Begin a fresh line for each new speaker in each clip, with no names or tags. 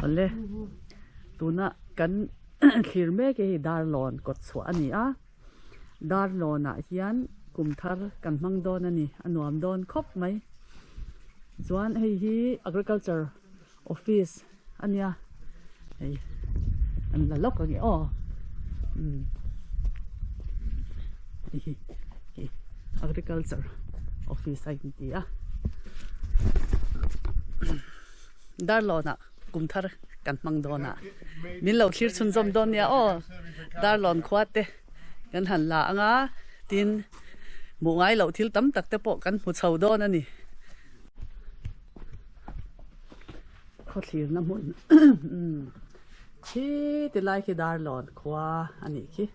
Awle tuna kan thlir mek hi Darlawn kawt chhuah a ni a, Darlawnah hian kum thar kan hmang dawn a ni, a nuam dawn khawp mai. Chuan hei hi Agriculture Office a nia, hei an la lawk ang e aw umm hei hi hei Agriculture Office a inti a. Darlawnah kum thar kan hmang dawn a, min lo thlir chhunzawm dawn nia aw, Darlawn khua te kan han la ang a, tin hmuh ngai loh thil tam tak te pawh kan hmu chho dawn a ni. Khawthlirna hmun khi ti lai khi Darlawn khua a nih khi,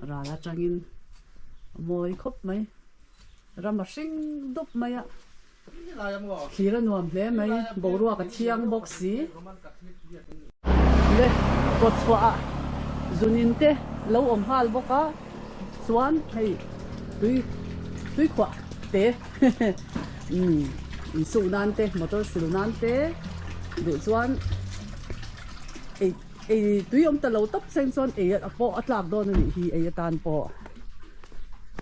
ral atangin a mawi khawp mai, ram a hring dup mai a. Thlir a nuam hle mai, boruak a thiang bawk si. Le kawt chhuah ah zunin te lo awm nghal bawk a, chuan hei tui tui khuah te umm insuh nan te motor sil nan te duh chuan ei ei tui awm ta lo tawp seng chuan ei a pawh a tlak dawn a nih hi ei atan pawh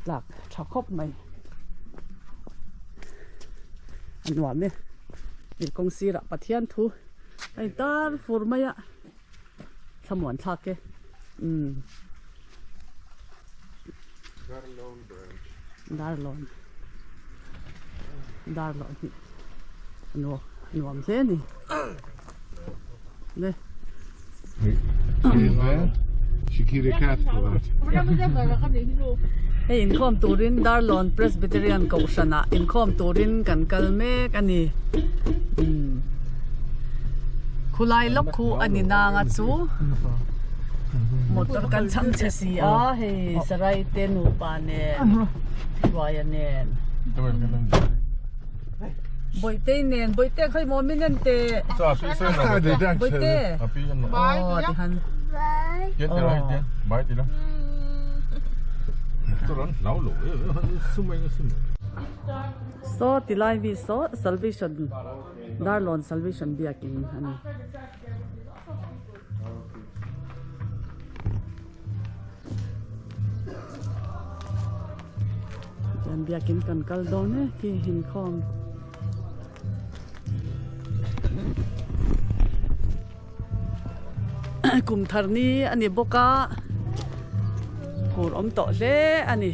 tlak tha khawp mai a nuam e hei kawng sirah Pathian thu a in tar fur mai a thlamuan thlak e umm Darlawn Darlawn hi a nuam hle a ni le. Hei inkhawm turin Darlawn Presbyterian Kohhranah inkhawm turin kan kal mek a ni. Khulai lawk khu a ni nanga chu motor kan chhang chhe si a hei Sarai te nupa nen Hruaia nen. Bawihte nen Bawihte khawi maw min en teh Bawihte aw ti han Saw ti lai mi saw Salvation Darlawn Salvation biakin a ni. Chuan biakin kan kal dawn e khi inkhawm kum thar ni a ni bawk a phur awm tawh hle a ni.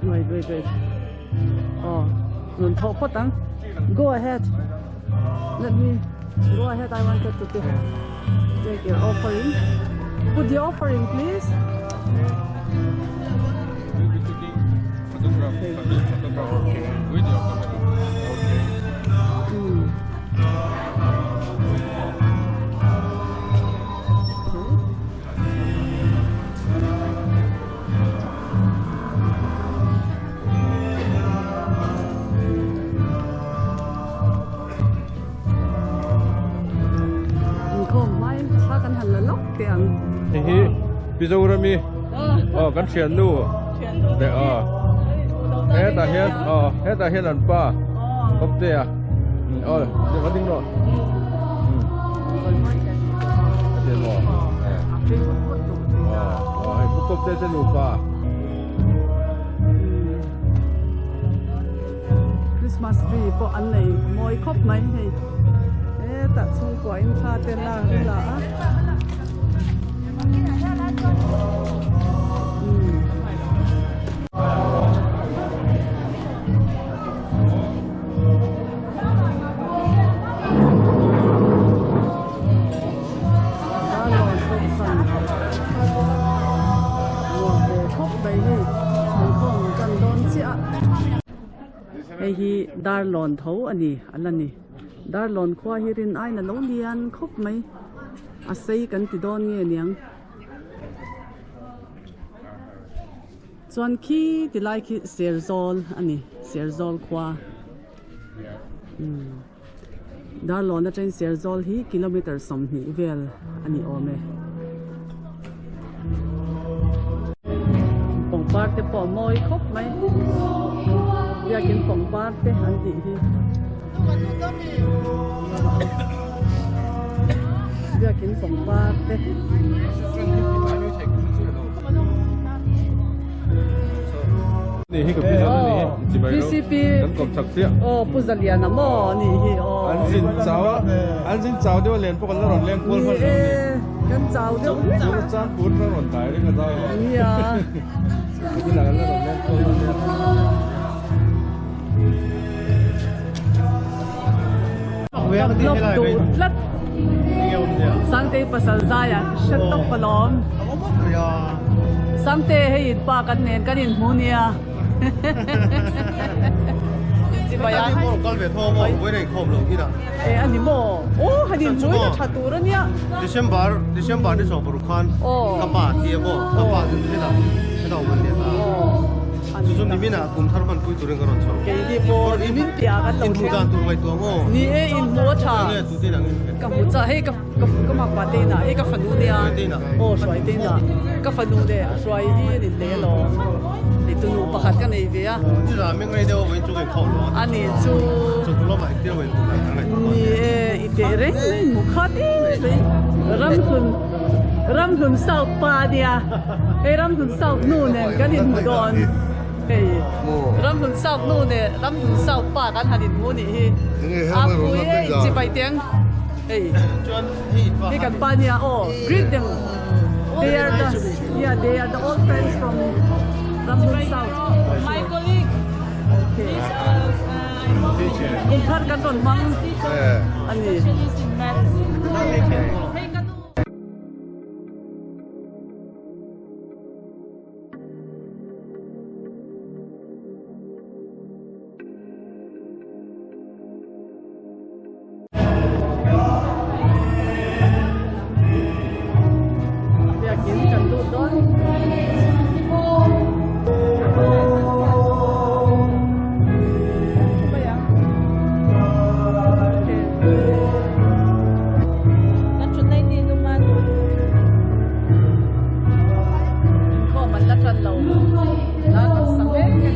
Wait, wait, wait. Oh, nun thawh phawt ang. Go ahead. Let me go ahead. I wanted to take, take your offering. Put the offering, please. Inkhawm hmain thla kan han la lawk teh ang.
Hei hi Mizorami aw kan thiannu leh aw hetah hian aw hetah hian an pa Awmtea aw va ding rawh.
Christmas tree pawh an nei mawi khawp mai hei hetah chhungkua in thla te lak an la a. Hei hi Darlawn tho a ni a la ni Darlawn khua hi rin aiin a lo lian khawp mai a sei kan ti dawn nge niang. Chuan khi ti lai khi Serzawl a ni, Serzawl khua. Umm Darlawn atangin Serzawl hi kilometer 20 vel a ni awm e. Pangpar te pawh a mawi khawp mai. Biakin pangpar te an tih hi. Biakin pangpar te. VCP aw Pu Zaliana maw ni hi aw.
An zin chau a, an zin chau deuh a len pawh kan la rawn leng kual hman lo ni.
Kan chau deuh hlek a.
Chu chan pur la rawn dai reng a zau a.
Nia.
Kan la rawn leng kual hman lo.
Lawp duh tlat. Sangtei pasal zaia hre tawp alawm. Sangte hei in pa kan nen kan inhmu nia. E a ni maw? Aw han inhmu ila tha tur a nia.
December December ni sawm paruk khan ka pa a thi a maw? Ka pa chu hetah hetah awm an ni a. Chu chu nimin ah kum thar hman pui turin ka rawn chho.
Keini pawh nimin piah kan lo thleng.
Inhmuh dan tur ngaihtuah maw?
Ni e, inhmuh a tha.
Enge tu te in ang in?
Ka hmu chah, hei ka ka makpa te inah, hei ka fanu nia.
Hruai te inah?
Aw hruai te inah. Ka fanu leh hruai hi an inlei alawm. Hei tunu pakhat ka nei ve a.
Chutah meng rei deuh avangin chu ka inkhawm lo a.
A nih chu.
Chawhnu lamah engtin emaw inhmuh dan kan ngaihtuah
Ni e, i teh reng mai inhmuh khat em mai. Ramhlun Ramhlun South pa nia. Hei Ramhlun South nu nen kan inhmu dawn. Hei Ramhlun South nu nen Ramhlun South pa kan han inhmu nih hi. A pui e inchipai teng. Hei hei kan pa nia aw greet them. They are the yeah they are the old friends from Ramhlun South.
My colleague.
Okay. Kum thar kan rawn hmang a ni. Biakin kan lut dawn. Inkhawm an la tan lo. La kan sa mek a ni.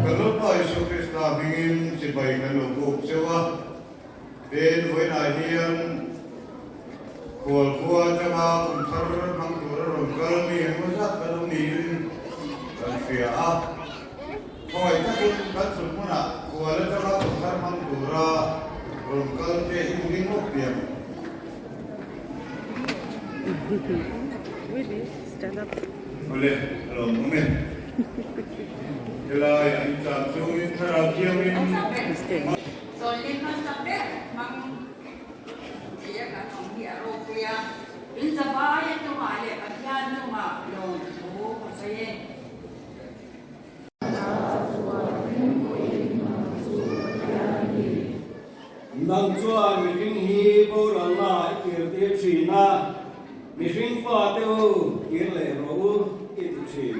Kan Lalpa Isua Krista hmingin chibai kan lo buk cheu a, tin vawiinah hian khualkhua atanga kum thar hmang tura rawn kal mi engemaw zat kan awm niin kan hria a. Khawi takin kan chhun hmunah khual atanga kum thar hmang tura rawn kal te i hmu ngawt piang. Awle, a lawm awm e. Helai an chan chungin thlarau thiangin.
Zawlni hmasa ber hmang thei a kan awm hi a ropui a, in zavai a chungah leh Pathian chungah lawmthu ka sawi e.
Nang chuan mihring hi boralna i kir tir thin a, mihring fate u kir leh rawh u i ti thin.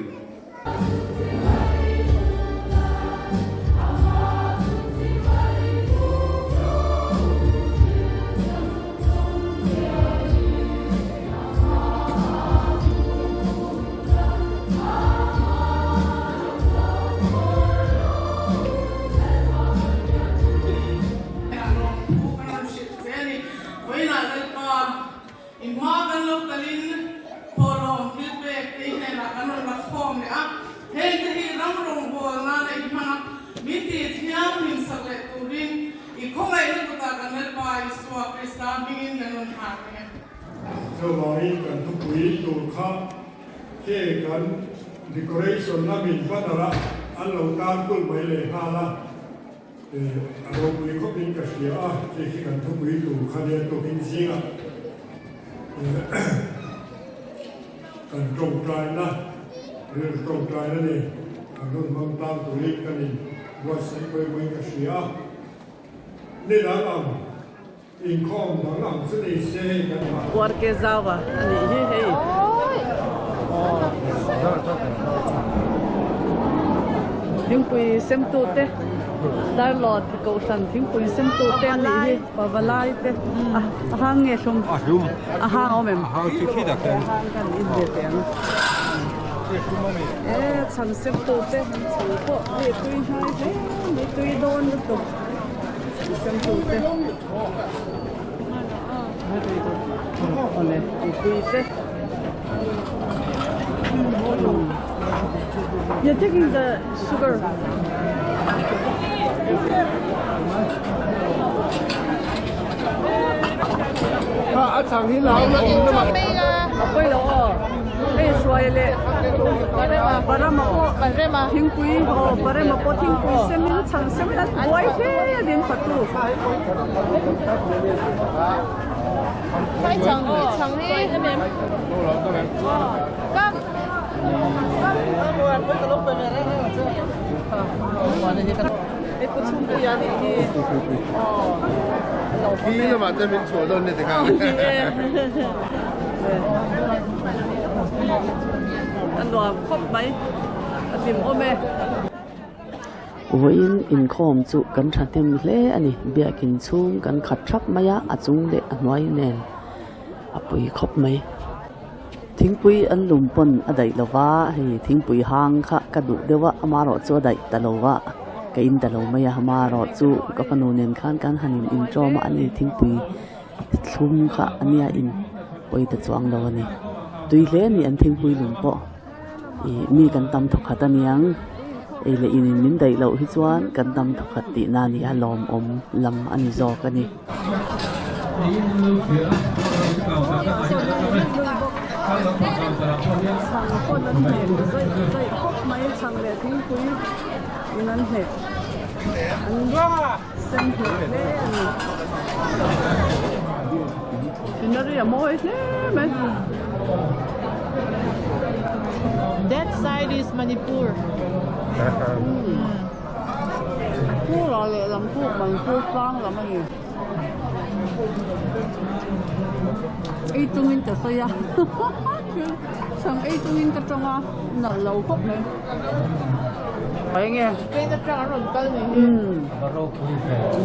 khawm leh a, hengte hi ram rawngbâwl nana i hmang a, min tih thianghlim sak leh turin i khawngaihna kutah kan Lalpa Isua Krista hmingin kan rawn hlan e.
Chuvangin kan thupui tur kha he kan decoration lamin banner a an lo tan kulh mai leh nghal a. A ropui khawpin ka hria a, hei hi kan thupui tur kha nia tukin zingah kan tawngtaina, rilru tawngtaina nen kan rawn hmang tlang turin kan in buatsaih pawimawhin ka hria a. Ni dang ang, inkhawm dang ang chu ni se hei kan hah.
Kuarke zau a nih hi hei. Thingpui semtu te Darlawn Kohhran thingpui semtu te a nih hi Pavalai te a hang nge hlum a hang awm em a hang kan in ve teh ang e chhang semtu te chhang pawh hei tui hnai hle mai tui dawn lutuk chhang semtu te. Awle tui te. You're taking the sugar.
A chang hi lau na in lama.
A pawi lo aw. Hei hruai leh Parama pawh thingpui aw Parama pawh thingpui semin chhang semin a buai hle a din fatu. Hei pu chhungpuia nih hi aw a lo awm e.
Lamah te min chhuah dawn ni tikhan.
A nuam khawp mai a hlim awm e.
Vawiin inkhawm chu kan thahnem hle a ni. Biakin chhung kan khat thap mai a, a chung leh a hnuai nen a pui khawp mai. Thingpui an lum pawn a daih lo va, hei thingpui hang kha ka duh deuh a, amaherawh chu a daih ta lo va, ka in ta lo mai a, amaherawh chu ka fanu nen khan kan han in intawm a, ani thingpui thlum kha ania in pawi ta chuang lo a ni. Tui hle a ni an thingpui lum pawh. Ih mi kan tam thawkhat a niang ei leh in in min daih loh hi chuan kan tam thawkhat tihna a ni a lawmawm lam a ni zawk a ni.
Chhang pawn an hneh zaih zaih khawp mai chhang leh thingpui in an hneh an sem hneh hle a ni. Scenery a mawi hle mai.
That side is Manipur.
Pura lehlam chu Manipur tlang lam a ni. Ei chungin ka sawi a chhang ei chungin ka tawng a nalh lo khawp mai. Enge?
Spain atang an rawn kal ni hi.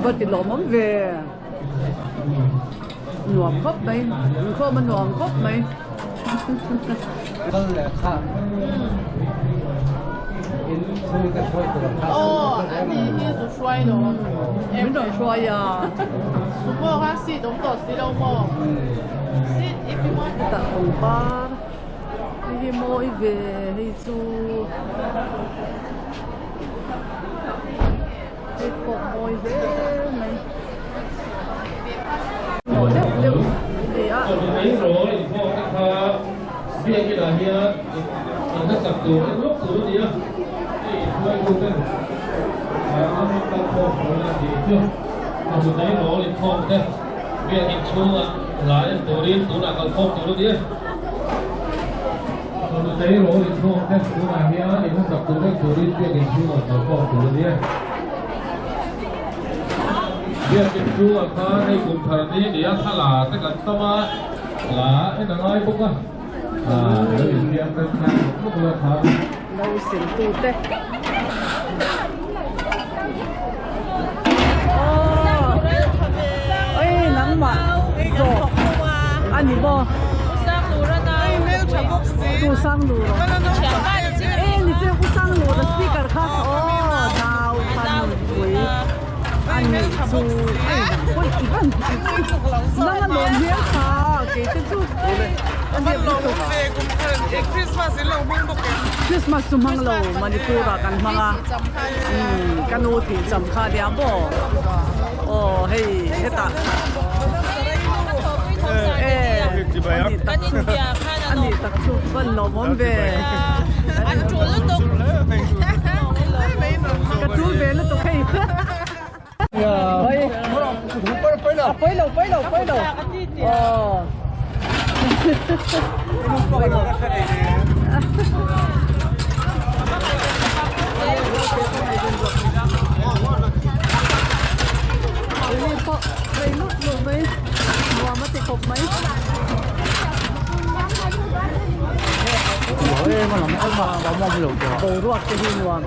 Va ti lawmawm ve. Nuam khawp mai, inkhawm a nuam khawp mai.
Aw, a ni hi zu hruai lo.
Min rawn hruai a.
Sumo kha seat awm tawh si lo maw? Seat if you want.
Hetah pangpar hei hi mawi ve hei chu. Hei pawh mawi hle mai. Maw deuh deuh a ni a.
Mai rawl inkhawm te kha biakin ah hian an hmasak tur en lawk tur a ni a, hei inhruaitu ten an rawn kal khawm tur a tih chu Hmui rawl inkhawm te biakin chhungah la en turin tunah kal khawm tur a ni a. Hmui rawl inkhawm te tunah hian in hmasak tur en turin biakin chhungah kal khawm tur a ni a. Biakin chhungah khan hei kum thar ni ni a thla la te kan tam a, la en a ngai bawk a, ah lo infiam rem khan bawk bawk la kha.
Lo sil tu te. Oi nangmah zawk a ni maw? Tu sang lu rawh. E ni chu u sang lu rawh speaker kha aw nau khan pui a nih chu ei pawih i van nang a lawm hial kha kei te chu.
Avan lawmawm ve kum thar Christmas in lo hmang bawk em?
Christmas chu hmang lo Manipur ah kan hmang a ka nu tih cham kha nia maw aw hei hetah e ani tak chu ani tak chu van lawmawm ve ka tul ve lutuk hei. Pui lo pui lo pui lo aw rei lut lut mai nuam a ti khawp mai. Boruak te hi nuam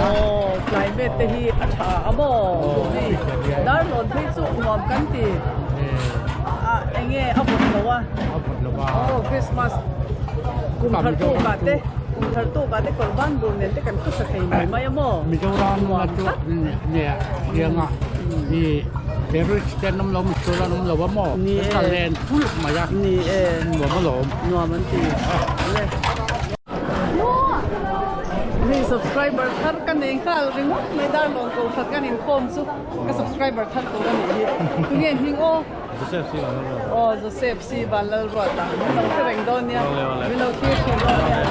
Aw climate te hi a tha a maw hei Darlawn phei chu nuam kan ti a enge a vawt lo a aw Christmas kum thar tuk ah te kum thar tuk ah te kawr ban bur nen te kan khawsa thei mai mai a maw
Mizoram
nuam tak
nia i terrorist te an awm lo misual an awm lo a maw kan len pulh mai a
ni e
nuam alawm
nuam an ti le. Hei subscriber thar ka nei nghal ringawt mai Darlawn Kohhran kan inkhawm chu ka subscriber thar tur a nih hi. Tunge hming aw?
Joseph C Vanlalruata.
Aw Joseph C Vanlalruata. Min lo hre reng dawn nia. Min lo thlir thin dawn nia.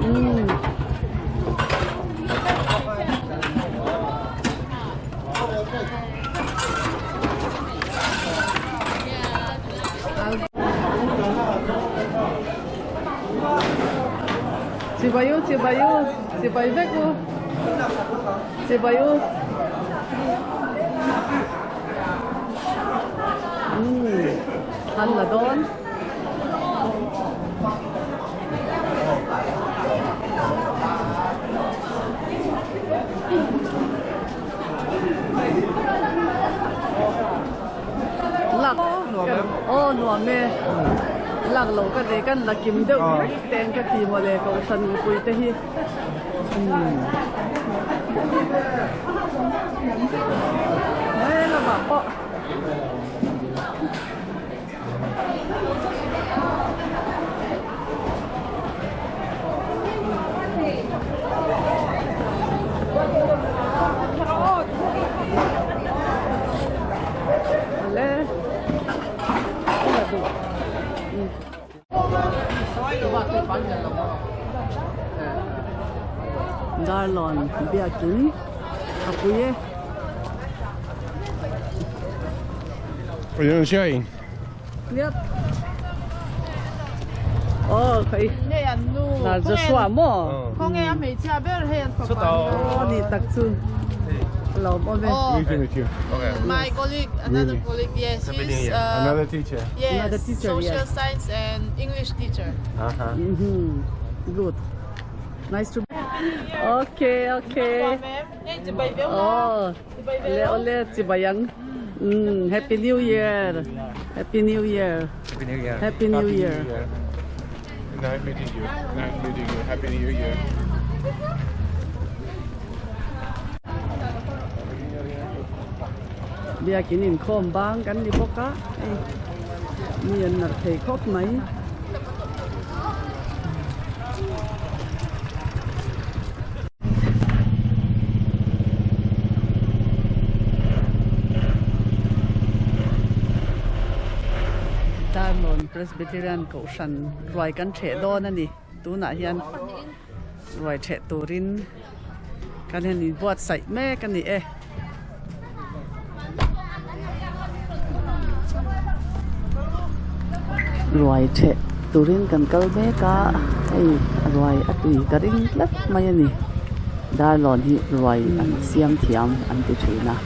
Umm. Chibai u, chibai u, chibai vek u, chibai u. Umm, an la dawn. Lak aw nuam e lak loh ka nei kan la kim deuh vek ten ka ti mawle kohhran mipui te hi he lamah pawh. Darlawn biakin a pui e. Yep. Oh, khai.
Nge an nu.
Na Joshua mo.
Khaw nge a hmeichhia ber hei an fapa.
Oh, ni tak chu. Lo awm e.
Oh.
Nice to meet you.
Okay. My colleague, another
Really?
colleague, yes, he's
Another teacher.
Yes,
Another teacher,
social
yes.
science and English teacher.
Uh-huh.
Mhm. Good. Nice to Okay, okay. Oh, ole ole chibai ang. Happy New Year. Happy New Year.
Happy New Year.
Happy New Year.
Nice meeting you. Nice meeting you. Happy New Year.
Biakin inkhawm bang kan ni bawk a, hei mi an nalh thei khawp mai. Darlawn Presbyterian Kohhran ruai kan ṭheh dawn a ni. Tunah hian ruai ṭheh turin kan han inbuatsaih mek a ni e. Ruai ṭheh turin kan kal mek a, hei ruai a tui ka ring tlat mai a ni. Darlawn hi ruai an siam thiam an ti ṭhin a.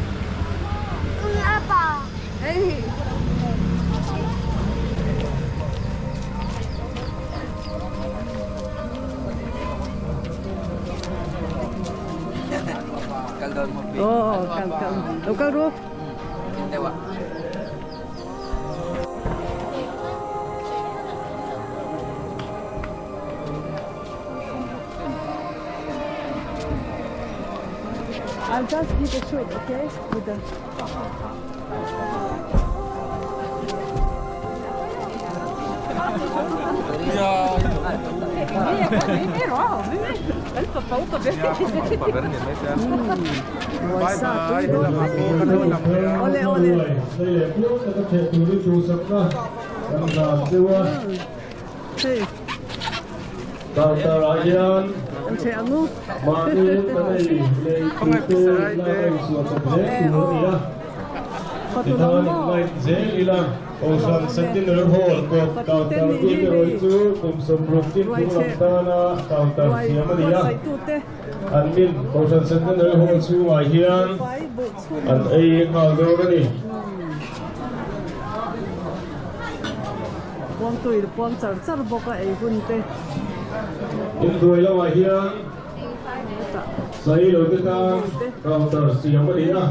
Aw kal kal lo kal ru. I'll just give a shoot, okay? With the... Bye bye. Ole ole. Hei.
Counter-ah hian mahni kan ei lei tute lak a insuah chawp hle tur a ni a. Tichuan invite zel ila Kohhran Centenary Hall kawt counter bik erawh hi chu kum 60 chin chung lam tana counter siam a ni a. An min Kohhran Centenary Hall chhungah hian an ei nghal dawn a ni.
Puangtui puang char char bawk a ei hun te.
Inhnuai lamah hian Sailo te tan counter siam a ni a,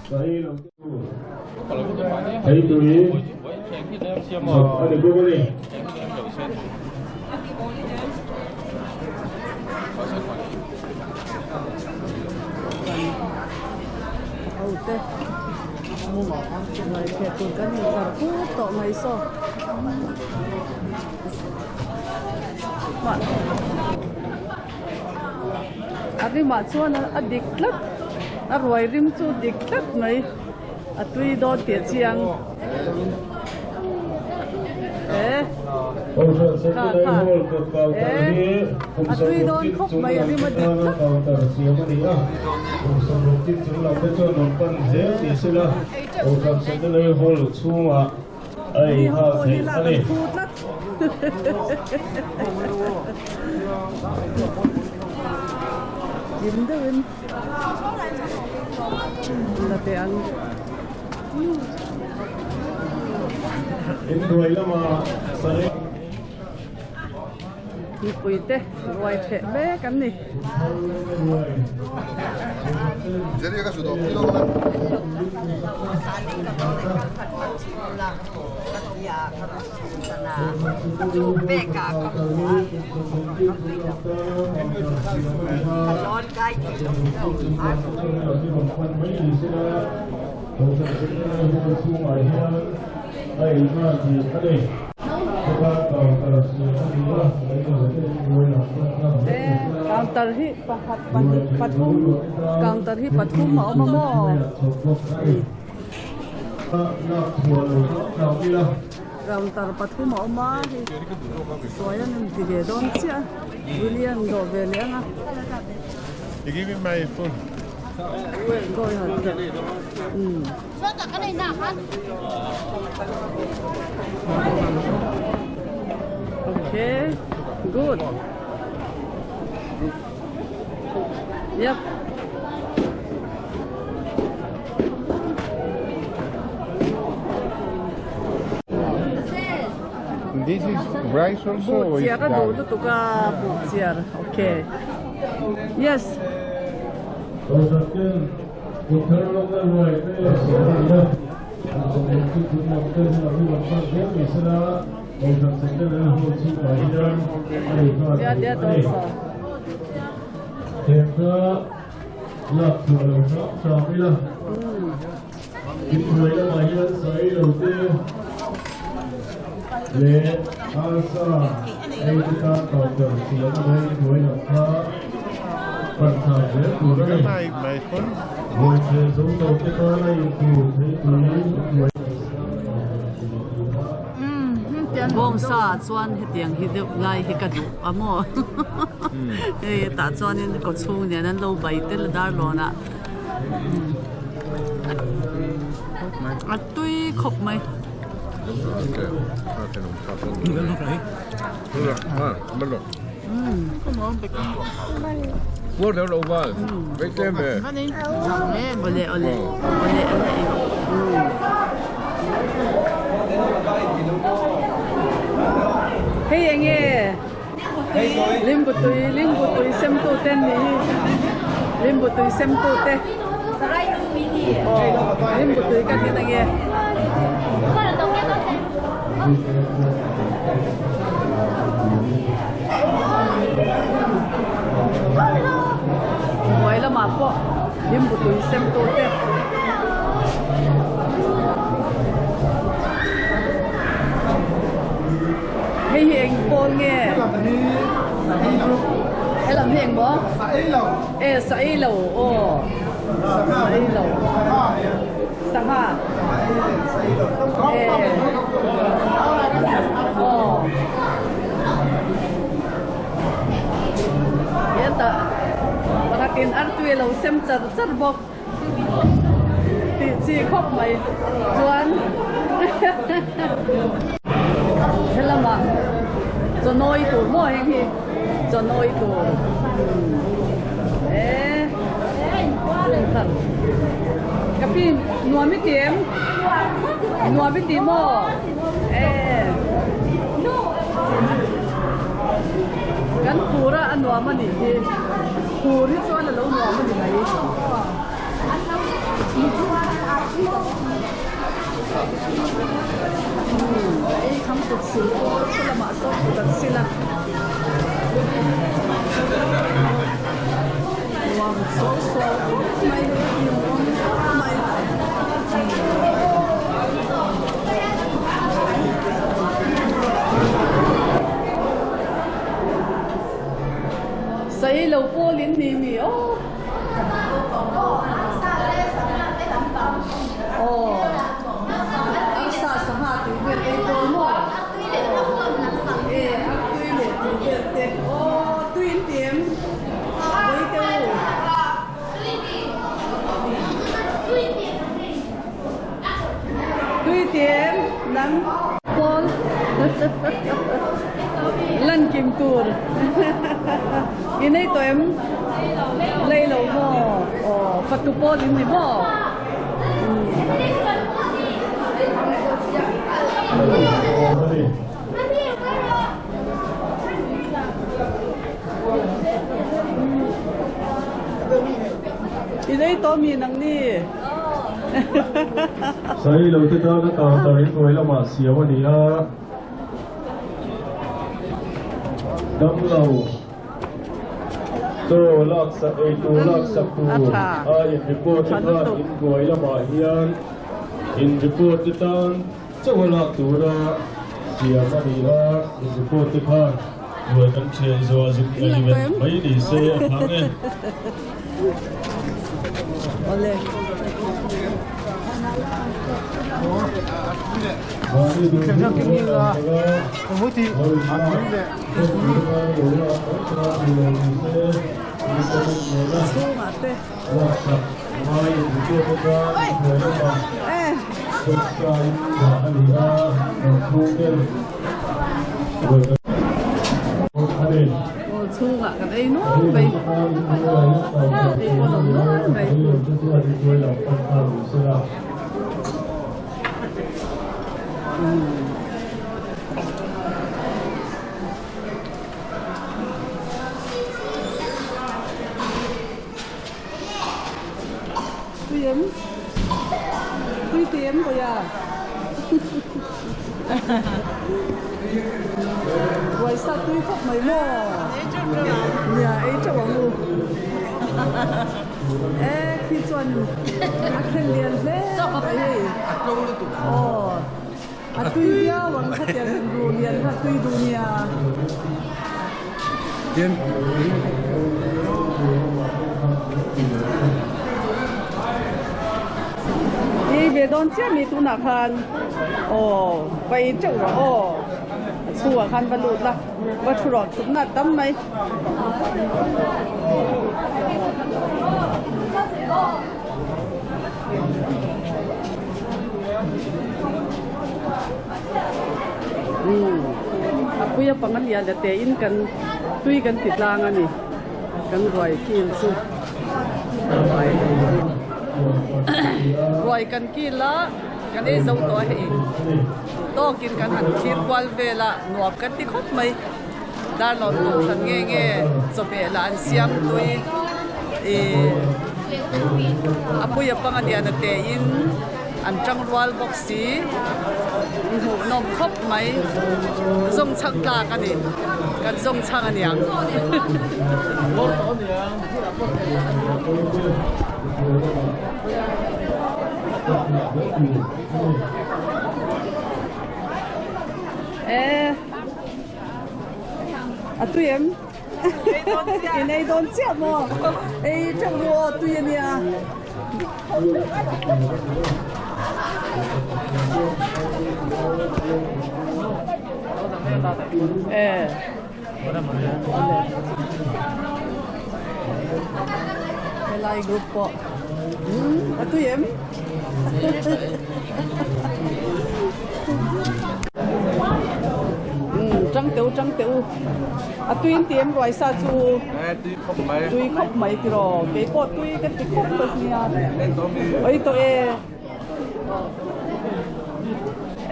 Sailo te chu theitui chhawp a ni bawk a ni.
Ho te. Ruai theh tur kan intlar put tawh mai saw. A rimah chuan a dik tlat a ruai rim chu dik tlat mai a tui dawn tih a chiang e kha kha e a tui dawn khawp mai a rim a dik tlat. Ni ho pawh hi lak an phu tlat. Kim deuhin la teh ang. Mipui te ruai theh mek an ni. Counter hi pakhat pahnih pathum counter hi pathum a awm a maw counter pathum a awm a hei sawi an inti ve dawn chiah a William dawh ve leh ang a. Okay, good. Yep.
This is rice also or is
Buh chiar a duh lutuk a, buh chiar. Okay. Yes. Dia dia dawn sa.
My, my phone.
Bawngsa chuan hetiang hi deuh lai hi ka duh a maw hei tah chuanin kawchhung nen an lo bai tel a darlawnah a tui khawp mai. Awle awle awle awle Hei eng nge limbu tui limbu tui sem tu te an nih hi limbu tui sem tu te aw limbu tui ka hnin ange. Hnuai lamah pawh limbu tui sem tu te. pawl nge? Helam hi eng maw?
Sa ei lo.
E sa ei lo aw. Sa ei lo. Sangha. E. Aw. Hetah pakhatin artui a lo sem char char bawk. Tih chi khawp mai chuan helamah chawnawi tur maw heng hi chawnawi tur e kumthar ka pi nuam i ti em nuam i ti maw e kan phur a a nuam a nih hi. Phur hi chuan a lo nuam a ni mai. Ei kham kut sil pawh chu lamah sawn kut an sil a. Nuam suau suau khawp mai, hlimawm khawp mai. Sei lo pawl in ni mi aw. Aw. Arsa sangha tui vel ei pawl maw? E artui leh tui vel te. Aw tui in ti em? Vawi te u. Tui ti em? Nang pawl. Lan kim tur i nei tawh em? Lei lo maw? Aw fatu pawl in ni maw? I nei tawh mi nang ni?
Sai lo te tana counter in hnuai lamah siam a ni a. Damlo chaw laksak ei tur laksak tur a in report te khan in hnuai lamah hian in report te tan chaw a lak tura siam a ni a, in report te khan hnuai kan thian zuah zuk ngaihven mai ni se a thang e.
Aw chhungah kan ei nual mai ei pawh lo nual mai. Tui em? Tui ti em rồi à? Ruai sa tui khawp mai maw? Nia ei teuh ang u. E khi chuan a khen lian hle mai hei. Aw a tui viau ang khatiang han ru lian kha tui duh nia. Ei ve dawn chiah mi tunah khan aw va ei teuh rawh aw a chhungah khan va lut la va thu rawh thutna a tam mai. A puia panga lian a te in kan tui kan ti tlang a ni kan ruai kil chu ruai kan kil a kan ei zo tawh a hei tawkin kan han thlir kual vel a nuam kan ti khawp mai darlawn pawh hran nge nge chawhmeh lah an siam tui ih a puia panga lian a te in. An tang rual bawk si, hmuhnawm khawp mai, zawng chhang tlak a ni, kan zawng chhang a niang. E. A tui em? In ei dawn chiah maw? Ei theuh ru aw tui a nia. E. Helai group pawh. Hmm, a tui em? Hmm, tang teu tang teu. A tui in ti em ruai sa chu.
Eh, tui khawp mai.
Tui khawp mai tiraw. Kei pawh tui ka ti khawp ta nia. Oi to e.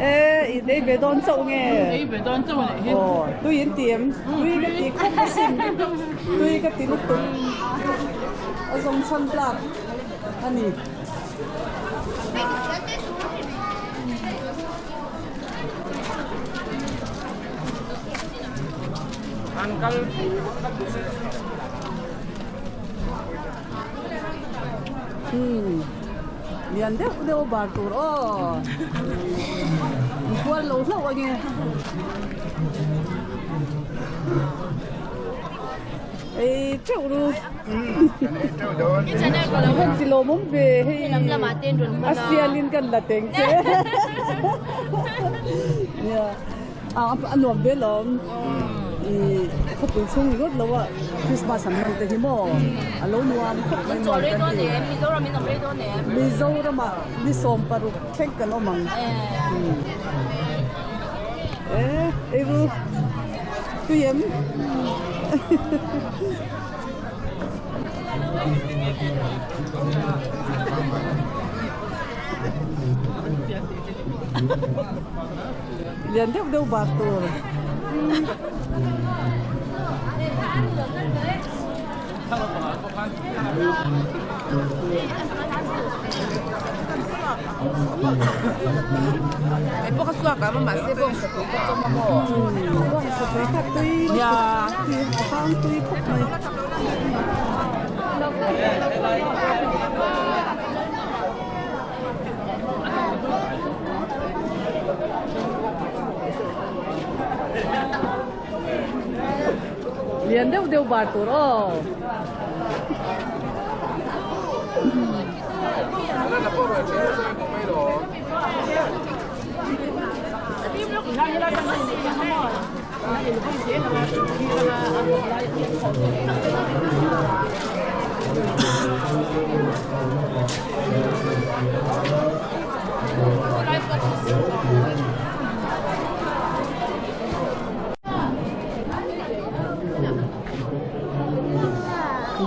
E, i ei ve dawn chauh nge?
Ei ve dawn chauh anih hi.
Aw, tui in ti em? Tui ka ti khawp asin. Tui ka ti lutuk. A zawng chhan tlak a ni.
An kal.
Hmm. Lian deuh deuh bar tur aw. Inkual lo hlauh ange. Ei teuh ru. Kan ti lawmawm ve hei. A sialin kan la teng che. Nia. A nuam ve lawm. I khawpui chhung ni ngawt lo a Christmas an hman te hi maw a lo nuam khawp mai nuam kan ti. Mizoram ah ni 16 thleng kan awm ang. E ei ru tui em. Lian deuh deuh bar tur.
Ei pawh ka suak a mahse bawng sa tui ka chawm a maw.
Bawng sa tui kha tui tui a hang tui khawp mai. Lian deuh deuh bar tur aw.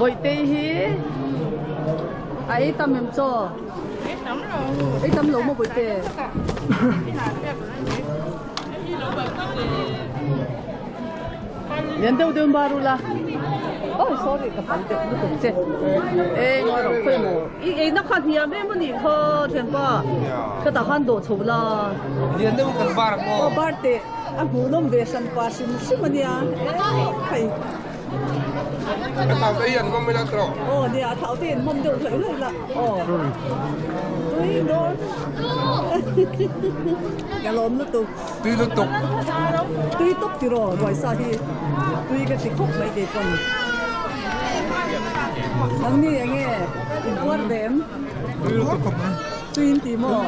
Bawihtei hi a ei tam em chaw? Ei tam lo maw Bawihte? Lian deuh deuh bar ula. Oh sorry ka pan deuh lutuk che. Eng a rawh khawi maw? I ei na kha hniam em a nih kha thianpa. Ka tah khan dawh chho la.
Lian deuh kan bar maw?
Aw bar teh a hmuhnawm ve hran pa hrim hrim a nia. Eng khai.
Ka thau te hian hmawm ila tawh.
Aw nia a thau te hian hmawm deuh hlauh hlauh la. Aw. Tui dawn. Ka lawm lutuk.
Tui lutuk.
Tui tawp tiraw ruaisa hi. Tui ka ti khawp mai kei pawn. Nangni enge in puar ve em?
Tui lutuk khawp mai.
Tui in ti maw?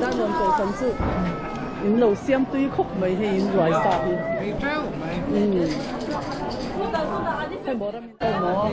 Darlawn ko chan chu. In lo siam tui khawp mai hei in ruai sa hi.
Ei teuh mai.
Hei maw ram in to maw.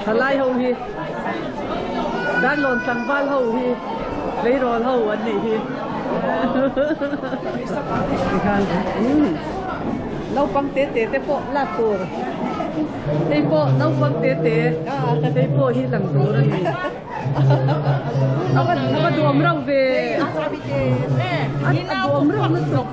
Thalai ho hi Darlawn tlangval ho hi tleirawl ho an nih hi tikhan naupang te te te pawh lak tur hei pawh naupang te te hei pawh hi lang tur a ni. A va duam rauh ve. A duam rauh lutuk.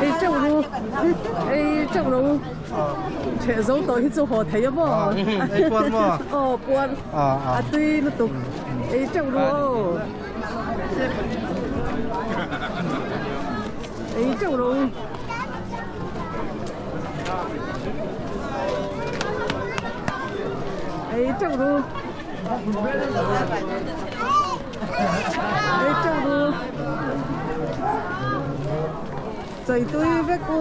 Ei teuh ru ei teuh ro theh zo tawh hi chu haw thei a maw
Ei puar maw
aw puar a tui lutuk ei teuh ru aw ei teuh ro ei teuh ru Ei teuh ru. Chei tui vek u.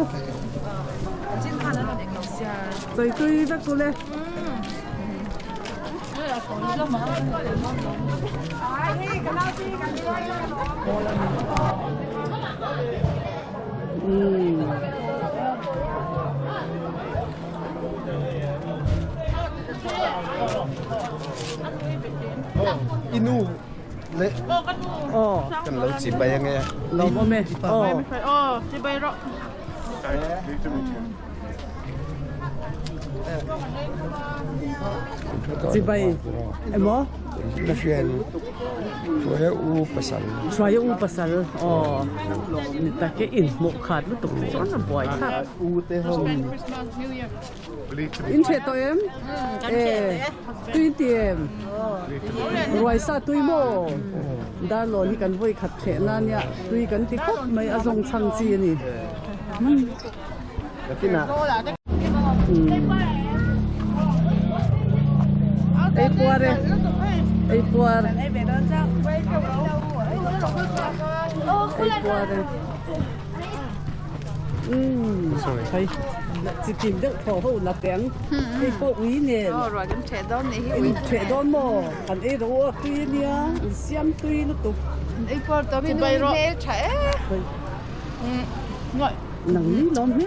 Chei tui vek u le. Umm.
Inu le kan lo chi bai ange
lo mo me
oh chi bai ro
chi bai emo
ka hrian hruaia u pasal
hruaia u pasal oh ni take in hmuh khat lutuk chuan a buai thlak
u te ho
In ṭheh tawh em? E, tui in ti em? Ruai sa tui maw? Darlawn hi kan vawi khat ṭheh na nia, tui kan ti khawp mai, a zawng chhang chi a ni. Ei puar e, ei puar. Ei puar e. Umm hei chi tin deuh thaw ho la teh ang hei pawh ui nen in theh dawn maw kan ei ro a tui ania in siam tui lutuk nang ni lawm hi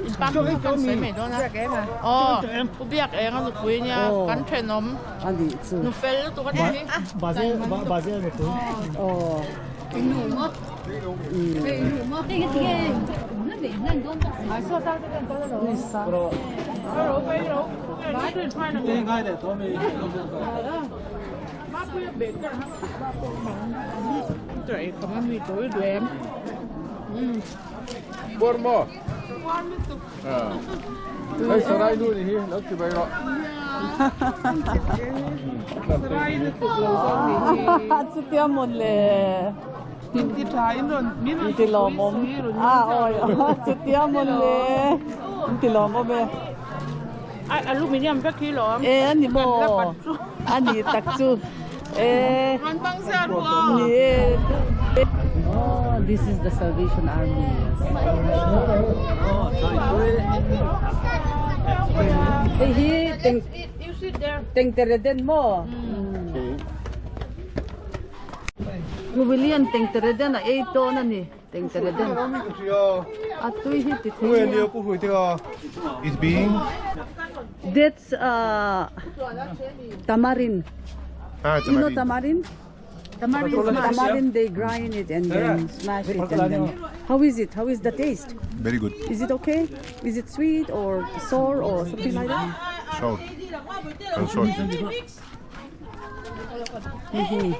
a nih chu aw.
Puar maw? Hei sarai nu ni hi lo ti bai rawh.
Chutia mawn le. Inti lawmawm a awi chutia mawn le inti lawmawm e.
Aluminium vek hi lawm.
E ani maw ani tak chu e. Ni e. Oh this is the Salvation Army. Hei hi tengtere den maw. William tengtere den a ei tawn a ni tengtere den a tui hi ti thei nia
Is being
That's uh, tamarind.
Ah,
You know tamarind? Tamarind, tamarind, they grind it and then smash it and then. How is it? How is the taste?
Very good.
Is it okay? Is it sweet or sour or something like that?
Sour. And salty.
Mm -hmm.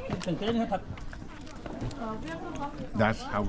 That's how